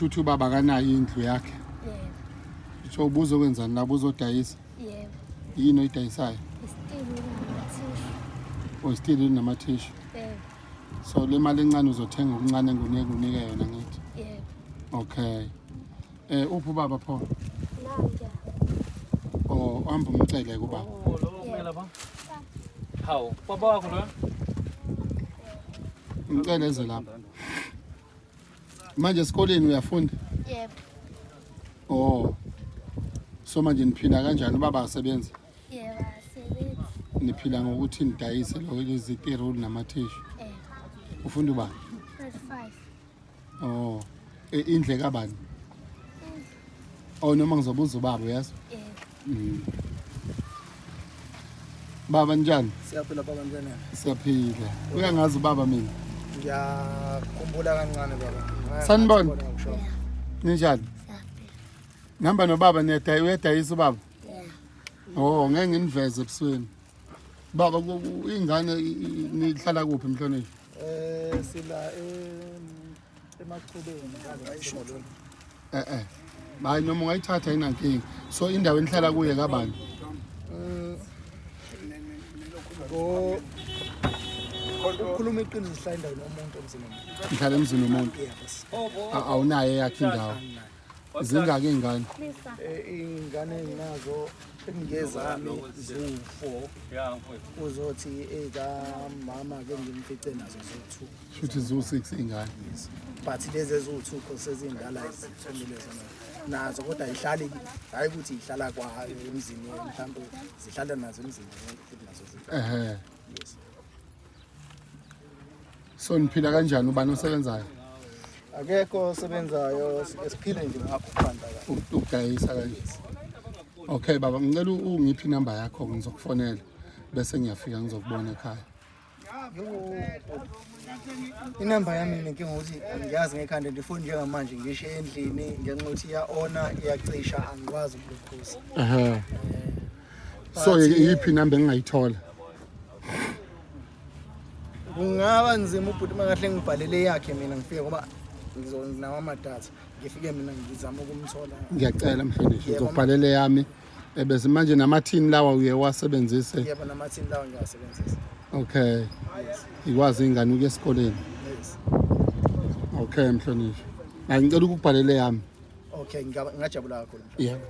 Shuthi ubaba akanayo indlu yakhe. Yebo. So ubuzokwenzani la buzodayisa? Yebo. Yini oyidayisayo? Isitini namathishu. Oh, isitini namathishu. Yebo. So le mali encane uzothenga okuncane ngunike unike yona ngithi. Yebo. Okay. Eh uphi ubaba pho? Nange. Oh, hamba umcele kubaba. Oh, lo kumele lapha. Hawu, baba wakho lo. Umcele eze lapha. Manje esikoleni uyafunda? Yebo. Oh. So manje niphila kanjani ubaba asebenza? Yebo, asebenzi. Niphila ngokuthi nidayise lo lezi tiroli namathishu. Yebo. Ufunda ubani? Grade 5. Oh. E, indle kabani? Oh noma ngizobuza ubaba uyazi? Yebo. Baba njani? Siyaphila baba njani? Siyaphila. Uyangazi ubaba mina. Ngiyakhumbula kancane baba. Sanibona. Ngiyakubona ngisho. Ninjani? Siyaphila. Nihamba nobaba niyadayi uyadayisa ubaba? Yeah. Oh, ngeke nginiveze ebusweni. Baba ingane nihlala kuphi mhlonishwa? Eh sila emachubeni ngale. Eh eh. Hayi noma ungayithatha inankinga. So indawo enihlala kuye kabani? Go Ukukhuluma iqiniso sihlala endaweni yomuntu emzini womuntu. Nihlala emzini womuntu. Yebo. Awunayo eyakho indawo. Zingaki iy'ngane? Lisa. Eh ingane enginazo engezami ziwu4. Ya, mfowethu. Uzothi ekamama ke ngimfice nazo ziwu2. Shuthi ziwu-6 iy'ngane. But lezi eziwu2 cause sezindala izithomile zona. Nazo kodwa ayihlali hayi ukuthi ihlala kwa emzini mhlawumbe zihlala nazo emzini futhi nazo zihlala. Ehhe. Yes. So niphila kanjani ubani osebenzayo? Akekho osebenzayo siphile nje ngakho ukuphanda kahle. Ukudayisa kanje. Okay baba ngicela ungiphe inamba yakho ngizokufonela bese ngiyafika ngizokubona ekhaya. Inamba yami inenkinga ukuthi angiyazi ngekhanda ndifuni njengamanje ngisho endlini ngenxa yokuthi iya-ona iyacisha angikwazi ukulokhuza. Ehhe. So iyiphi inamba engingayithola? Kungaba nzima ubhuti uma kahle ngibhalele yakhe mina ngifike ngoba nginawo amadatha ngifike mina ngizama ukumthola. Ngiyacela mhlonishwa Yebo. uzobhalela yami ebese manje namathini lawa uye wasebenzise. Yebo namathini lawo ngiyawasebenzisa. Okay. Ikwazi ingane ukuya esikoleni. Yes. Okay mhlonishwa. Hayi ngicela ukubhalele yami. Okay ngingajabula kakhulu. Yebo.